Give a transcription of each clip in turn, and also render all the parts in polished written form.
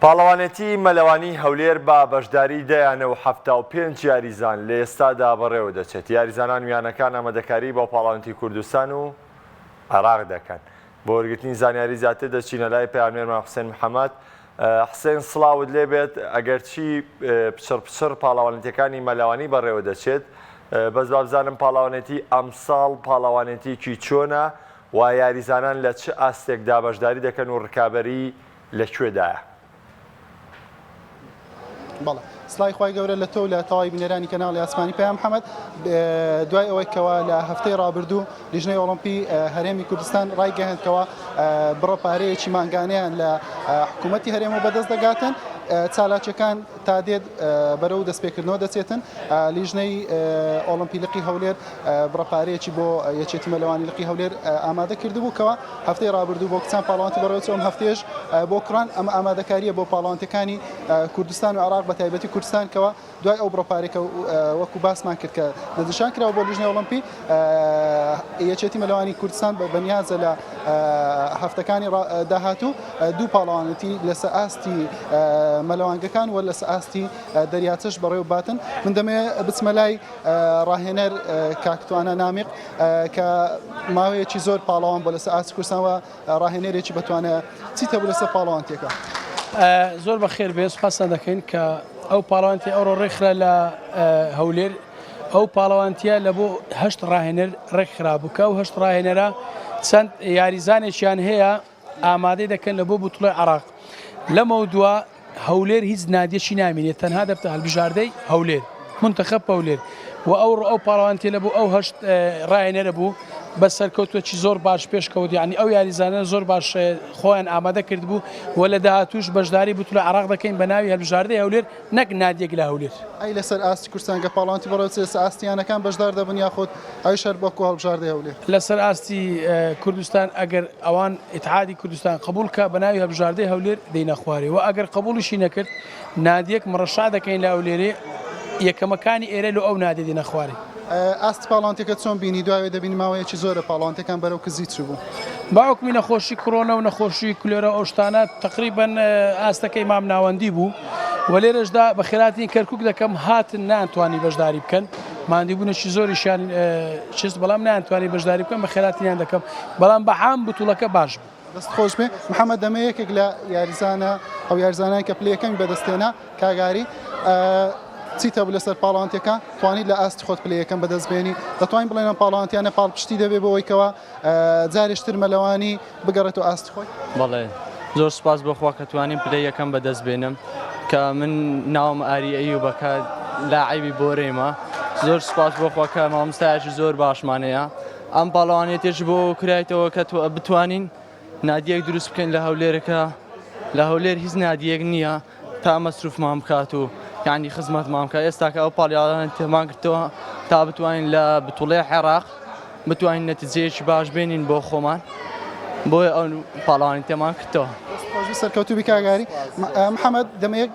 پاڵەوانێتی مەلەوانی هەولێر بە بەشداری دە یانە و 75 یاریزان لە ئێستادا بەڕێوە دەچێت. یاریزانان و یانەکان ئامادەکاری بۆ پاڵەوانێتی کوردستان و عێراق دەکەن. بۆ وەرگرتنی زانیاری زیاتر دەچینە لای پەیامنێرمان حوسێن محەمەد. حسێن سڵاوت لێبێت، ئەگەرچی پچڕ پچڕ پاڵەوانێتیەکانی مەلەوانی بەڕێوە دەچێت، بەس بابزانم پاڵەوانێتی ئەمساڵ پاڵەوانێتیەکی چۆنە و یاریزانان لە چ ئاستێکدا بەشداری دەکەن و ڕکابەری لە کوێدایە؟ بەڵێ سڵاوی خوای گەورە لە تۆ و لە تەواوی بینەرانی کەناڵی ئاسمانی پەیام محەمەد دوای ئەوەی کەوا لە هەفتەی ڕابردوو لیژنەی ئۆڵۆمپی هەرێمی کوردستان ڕایگەیاندکەوە بڕە پارەیەکی مانگانەیان لە حکوومەتی هەرێمەوە بەدەست دەگاتن چالاکیەکان تا دێت بەرەو دەستپێکردنەوە دەچێتن لیژنەی ئۆڵۆمپی لقی هەولێر بڕە پارەیەکی بۆ یەکێتی مەلەوانی لقی هەولێر ئامادە کردبوو کەوا هەفتەی ڕابردوو بۆ کچان پاڵەوانتی بەڕێوەچوو ئەم هەفتەیەش بۆ کوڕان ئەمە ئامادەکارییە بۆ پاڵەوانتیەکانی کوردستان و عێراق بە تایبەتی کوردستان کەوا دوای ئەو بڕە پارەی کە وەکو باسمان کرد کە دەستنیشان کراوە بۆ لیژنەی ئۆڵۆمپی یەکێتی مەلەوانی کوردستان بە بەنیازە لە هەفتەکانی داهاتوو دوو پاڵەوانێتی لەسەر ئاستی مەلەوانگەکان و لەسەر ئاستی دەریاچەش بەڕێوە باتن من دەمەوێت بچمە لای ڕاهێنەر کاک توانا نامیق کە ماوەیەکی زۆر پاڵەوان بۆ لەسەر ئاستی کوردستان و ڕاهێنەرێکی بەتوانایە چیت هەبوو لەسەر پاڵەوانتیەکە؟ زۆر بەخێر بێ سوپاستان دەکەین کە ئەو پاڵەوانتی ئەوڕۆ ڕێکخرا لە هەولێر ئەو پاڵەوانتیە لە بۆ هەشت ڕاهێنەر ڕێکخرابوو کە ئەو هەشت ڕاهێنەرە چەند یاریزانێکیان هەیە ئامادەی دەکەن لە بۆ بوتڵی عراق لەمەودوا هەولێر هیچ نادیەکی نامینێت تەنها دەبتە هەلبژاردەی هەولێر منتەخەب هەولێر و ئەو ئەو پاڵەوانتیە لە بۆ ئەو هەشت ڕاهێنەرە بوو بە سەرکەوتوەکی زۆر باش پێشکەوت یعنی ئەو یاریزانە زۆر باش خۆیان ئامادە کردبوو و لە داهاتوش بەشداری بتولە عراق دەکەین بە ناوی هەلبژاردەی هەولێر نەک نادیەک لە هەولێر. ئەی لەسەر ئاستی کوردستان گەر پاڵەوانتی بەڕێوەچێت لەسەر ئاستی یانەکان بەشدار دەبن یاخود ئەویش هەر وەکو هەڵبژاردەی هەولێر؟ لەسەر ئاستی کوردستان ئەگەر ئەوان ئیتحادی کوردستان قبوڵ کا بەناوی هەڵبژاردەی هەولێر دێینە خوارێ وە ئەگەر قبوڵیشی نەکرد نادیەک مڕەشا دەکەین لە هەولێرێ یەکەمەکانی ئێرە لۆ ئەو نادیە دێنە خوارێ. ئاستی پاڵەوانتیەکە چۆن بینی دوای ئەوەی دەبینی ماوەیەکی زۆرە پاڵەوانتیەکان بەرەو کزی چووبوو؟ بە حوکمی نەخۆشی کڕۆنە و نەخۆشی کلێرە و ئەو شتانە تەقریبەن ئاستەکەی مام ناوەندی بوو و لێرەشدا بە خێراترین کەرکوک دەکەم هاتن نەیانتوانی بەشداری بکەن ماندیبوونێکی زۆریشیان چست بەڵام نەیانتوانی بەشداری بکەن بە خێراترینیان دەکەم بەڵام بە عام بتوڵەکە باش بوو. دەست خۆش بێ محەمەد دەمە یەکێک لە یاریزانە ئەو یاریزانان کە پلەی یەکەمی بەدەستهێنا کاک ئاری چیت هەبوو لەسەر پاڵەوانتیەکە توانیت لە ئاستی خۆت پلەی یەکەم بەدەست بێنی دەتوانین بڵێن ئەم پاڵەوانتیانە پاڵپشتی دەبێ بۆ ئەوەی کەوا جارێشتر مەلەوانی بگەڕێتەوە ئاستی خۆی؟ بەڵێ زۆر سوپاس بۆ خوا کە توانیم پلەی یەکەم بەدەست بێنم کە من ناوم ئاری ئەیوبە کە لاعیبی بۆرێمە زۆر سوپاس بۆ خوا کە مامۆستایەکی زۆر باشمان هەیە ئەم پاڵەوانێتیش بۆ کرایتەوە کە بتوانین نادیەک دروست بکەین لە هەولێرەکە لە هەولێر هیچ نادیەک نییە تا مەسروفمان بکات و یعنی خزمەتمان بکات ئێستاکە ئەو پاڵیاوانێتیمان گرتەوە تا بتوانین لە بتوڵێ عێراق بتوانین نەتیجەیەکی باش بێنین بۆ خۆمان بۆیە ئەو پاڵەوانێتیەمان کردەوە. سەرکەوتوبی کاک ئاری محەممەد دەمەیەک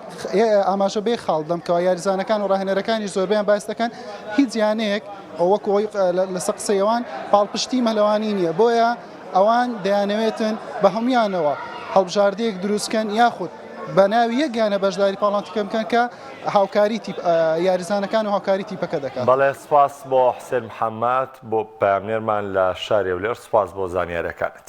ئاماژە بێ خاڵ دەم کەەوە یاریزانەکان و ڕاهێنەرەکانی زۆربیان باس دەکەن هیچ یانەیەک وەکو ئەوەی لەسەر قسەی ئەوان پاڵپشتی مەلەوانی نییە بۆیە ئەوان دەیانەوێتن بە هەموویانەوە هەڵبژاردەیەک دروستکەن یاخود بە ناوی یەک یانە بەشداری پاڵانتیکە بکەن کە هاوکاری تیپ یاریزانەکان و هاوکاری تیپەکە دەکات. بەڵێ سوپاس بۆ حسێن محەمەد بۆ پەیامنێرمان لە شاری هەولێر سوپاس بۆ زانیاریەکانت.